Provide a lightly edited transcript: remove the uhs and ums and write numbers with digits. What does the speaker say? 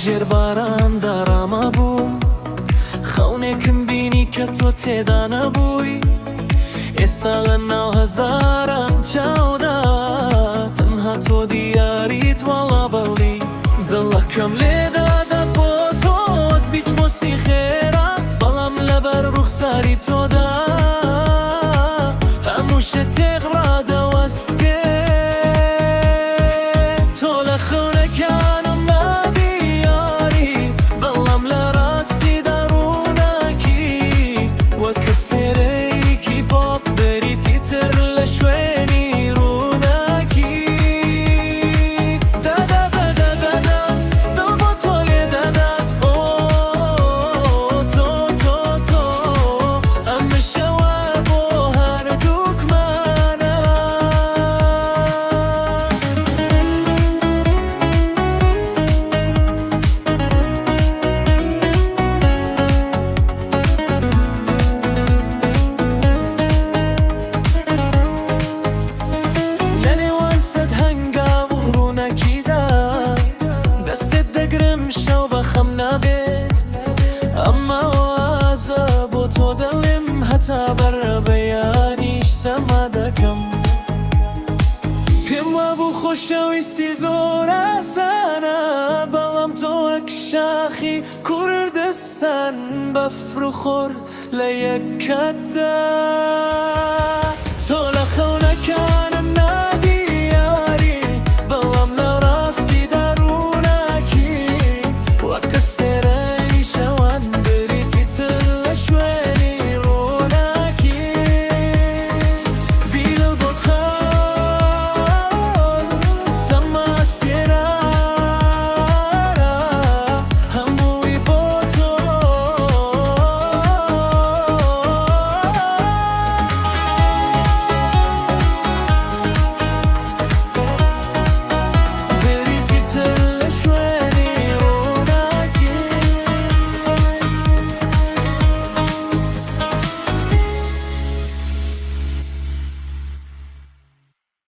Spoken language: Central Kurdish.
ژێر باراندا ڕامابووم، خەونێکم بینی کە تۆ تێدا نەبووی. ئێستا لە ناو هەزاران چاودا تەنها تۆ دیاریت، وەڵا بەڵی. دڵەکەم لێدادا بۆ تۆ وەک بیتمۆسی خێرا، بەڵام لەبەر ڕوخساری تۆدا هەموو شتێک ڕادەوەستێ. تۆ لە خەونەکانم نادیاری، بەڵام لە ڕاستیدا ڕووناکی، وەک ئەستێرەیەکی پۆپ بریتی تر لە شوێنی ڕووناکی. دادا دادا دادا، دڵ بۆ تۆ لێدەدات، ئۆ تۆ تۆ تۆ، ئەم شەوە بۆ هەردووکمانە. لە نێوان 100 هەنگاو و ڕووناکیدا دەستت دەگرم، شەو بە خەم نابێت. ئەم ئاوازە بۆ تۆ دەڵێم، هەتا بەرەبەیانیش سەما دەکەم. پێم وابوو خۆشەویستی زۆر ئاسانە، بەڵام تۆ وەک شاخی کوردستان، بەفر و خۆر لە یەک کاتدا.